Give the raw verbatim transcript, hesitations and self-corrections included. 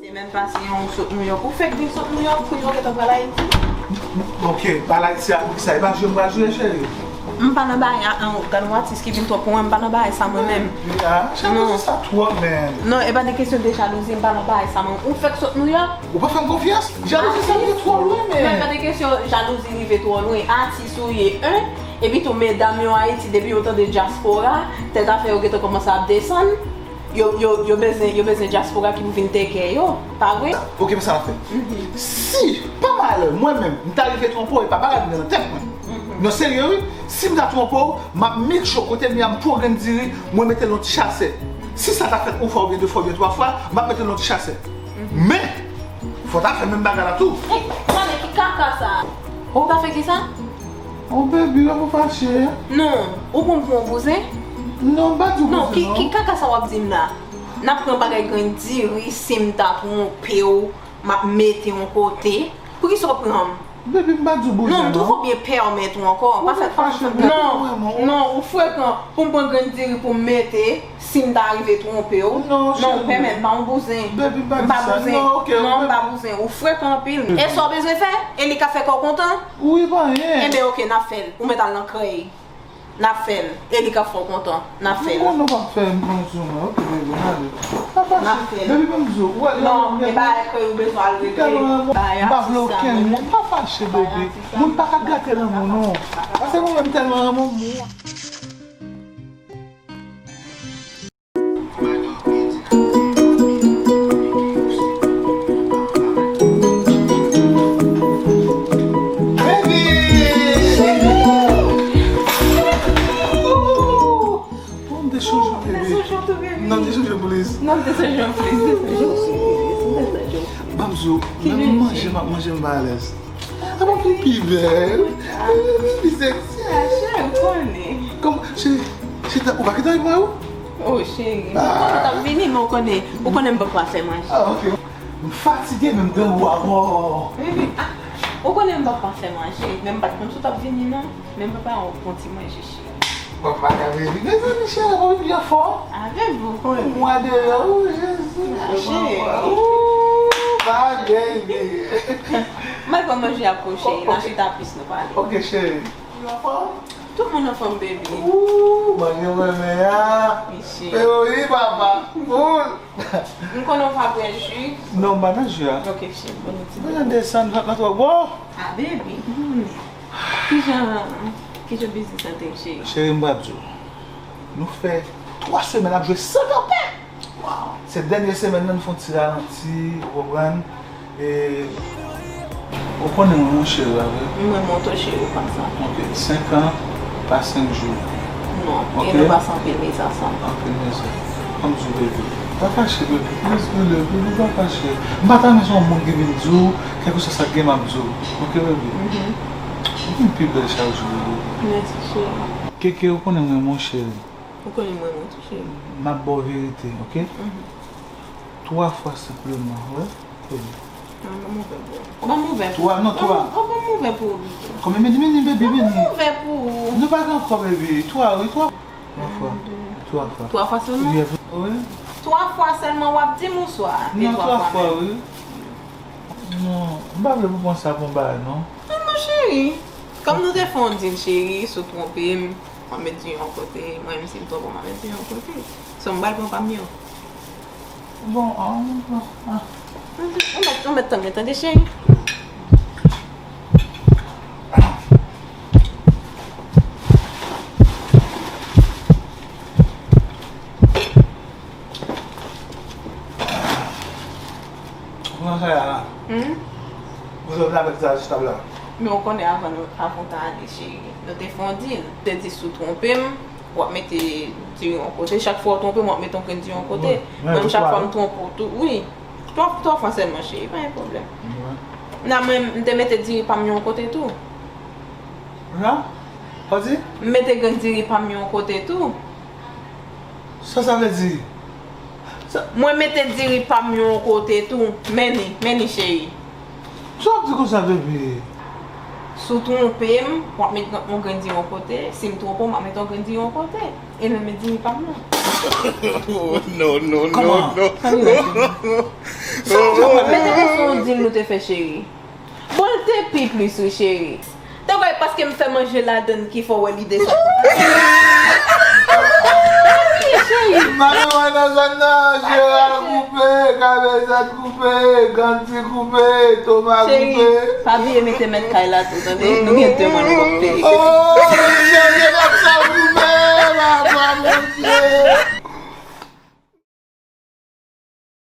Semèn pase an ou sot Nouyòk. Ou fèk vin sot Nouyòk pou yo gentan pral Ayiti? Ok, pral Ayiti a pou kisa? E pa jwe m pral jwe, cheri? M pa nan bagay a, an, gad yon atis ki vin twò pou mwen, m pa nan bagay sa mwen menm. Ah, jalouzi sa twòp, man. Non, e pa de kesyon de jalouzi, m pa nan bagay sa mwen. Ou fèk sot Nouyòk? Ou pa fè m konfyans? Jalouzi sa rive twò lwen, man. Non, e pa de kesyon jalouzi rive twò lwen. Atis ou ye, en? Epi tou, medam yo Ayiti, depi yo tande dyaspora, tèt afè yo gentan kòmanse ap desann. Yo, yo, yo bezwen, yo bezwen dyaspora ki pou vin teke yo, pa vre? Ok, men sa n ap fè. Si, pa malè, mwen menm, m ta rive twonpe w, e pa bagay m gen nan tèt mwen. Non, serye, wi. Si m ta twonpe w, m ap make sure kote m ye a, m pran grenn diri, mwen mete l nan ti chasè. Si sa ta fèt yon fwa oubyen de fwa oubyen twa fwa, m ap mete l nan ti chasè. Men, fò w ta fè menm bagay la tou. Hey, tande ki kaka sa? Ou ta fè ki sa? Oh, baby, ou pa fache? Non, ou pran m pou yon bouzen? Non, m pa di w bouzen, non. Non, ki, ki kaka sa w ap di m la? N ap pran bagay grenn diri si m ta twonpe w, m ap mete yon kote. Poukisa w pran m? Baby, m pa di w bouzen, non. Non, m twò byen pèmèt ou ankò. Pa fè, pa fè m pè. Non, non, ou frekan. Pou m pran grenn diri pou m mete, si m ta rive twonpe w. Non, cheri. Non, pèmèt, m pa yon bouzen. Baby, m pa di sa. M pa bouzen. Non, ok, non, m pa bouzen. Ou frekan anpil. E sa w bezwen fè? E li ka fè kè w kontan? Wi, pa anyen. Enben, ok, n ap fè l. Ou mèt al nan krèy. N ap fè l. E li ka fè w kontan. N ap fè l. M konnen w p ap fè m konn sou mwen. Ok, baby, n ale. Pa fache. N ap fè l. Baby, ban m di w. Ou wè, non, e bagay krèy ou bezwen al regle. Bay atis sa. M pa vle okenn moun. Pa fache, baby. Moun pa ka gate lanmou, non. Paske mwen menm tèlman renmen moun. Baby! Ooh! Bon, m te sonje w, baby. M te sonje w tou, baby. Non, m te sonje w plis. Non, m te sonje w plis. M te sonje w plis, baby. M te sonje w plis. Ban m di w, menm manje m ap manje m pa alèz. Apa m vin pi bèl? Pi seksi. Ah, cheri, ou konnen. Kòman, cheri, cheri, ou pa gentan mwen ou? Oh, cheri, m konnen w t ap vini, men ou konnen, ou konnen m poko fè manje. Ah, ok. M fatige, men m grangou avè w. Baby, ah, ou konnen m poko fè manje, men m pa t konn si w t ap vini, non. Men m prepare yon bon ti manje, cheri. Bon, pa ka vini. Mezanmi, cheri, mwen vin byen fò. Avèk ou, konnen. Mwen deyò, oh, Jezi. Ah, cheri. Ooh, my baby. M al pran manje a pou ou, cheri. N a chita plis, nou pale. Ok, cheri. Ou anfòm? Tout moun anfòm, baby. Ooh, mwen gen renmen a. Wi, cheri. Teori, papa. Ooh. M konnen w pa bwè ji. Non, m pa nan ji a. Ok, cheri, bon, nou ti. Mwen desann, vant lan twò gwo. Ah, baby. Hmm. Kijan, kijan biznis lan te ye, cheri? Cheri, m pral di w. Nou fè twa semèn ap jwe san kanpe. Wow. Se dènye semèn nan nou fè yon ti ralanti, ou konprann? E, ou konnen mwen, mon cheri, la, vre? Mwen, mon to cheri, ou konn sa. Ok, senk an pa senk jou. Non, e nou pase anpil mizè ansanm. Anpil mizè. Ban m di w, baby. Pa fache, baby. Please, baby, baby, pa fache. M pa ta renmen se yon moun ki vin di w, kèlkeswa sa k gen, m ap di w. Ok, baby? Mhm. Ou vin pi bèl chak jou, baby. Mèsi, cheri. Keke, ou konnen mwen, mon cheri. Ou konnen mwen, mon cheri. M ap ba w verite, ok? Mhm. Twa fwa senpleman, wi. Konnen. An, ban m ouvè pou ou. Ban m ouvè pou ou. Twa, non, twa. Ban m, ban m ouvè pou ou. Konbyen? Vini, vini, baby, vini. Ban m ouvè pou ou. Nou pa gen ankò, baby. Twa, wi, twa. Twa fwa. Twa fwa. Twa fwa sèlman? Wi. Twa fwa sèlman w ap di m oswa? Non, twa fwa, wi. Non, m pa vle pou pran sa pou yon bagay, non. Non, non, cheri. Kòm nou te fè yon deal, cheri, si w twonpe m, w ap met di yon kote, mwen menm si m twonpe w, m ap met di yon kote. So, m pral pran pa m yo. Bon, ah, ah, ah. Ou mèt, ou mèt tann mwen, tande, cheri. Ou nan kay la, la? Hmm? Ou jwenn avèk sa sou tab la? Men ou konnen avan nou, avan w ta ale, cheri, nou te fè yon deal. Ou te di si w twonpe m, w ap mete diri yon kote. Chak fwa w twonpe m, w ap mete yon grenn diri yon kote. Wi, wi, mwen menm, chak fwa m twonpe w tou, wi. Twa, twa fwa sèlman, cheri, pa gen pwoblèm. Wi. Nan mwen, m te mete diri pa m yon kote tou. Jan? Sa w di? M mete grenn diri pa m yon kote tou. Sa sa vle di? Sa... Mwen mete diri pa m yon kote tou. Men li, men li, cheri. Sa w ap di konsa, baby? Si w twonpe m, w ap met yon grenn diyon yon kote. Si m twonpe w, m ap met yon grenn diyon yon kote. E menm e diyon pa m nan. Oh, no, no, no, Kòman? no. Sa vle di? Mete nou sou yon dil nou te fè, cheri. Bon, l te pi plis, wi, cheri. Te kwè paske m fè manje ladann ki fè w wè li desann. Cheri, Mami mwen nan zòn nan, Jera koupe, Kabezat koupe, Ganti koupe, Toma cheri, koupe. Pa bliye mete mèt kay la tou, tande? Nou gen de mwa nou p ap peye.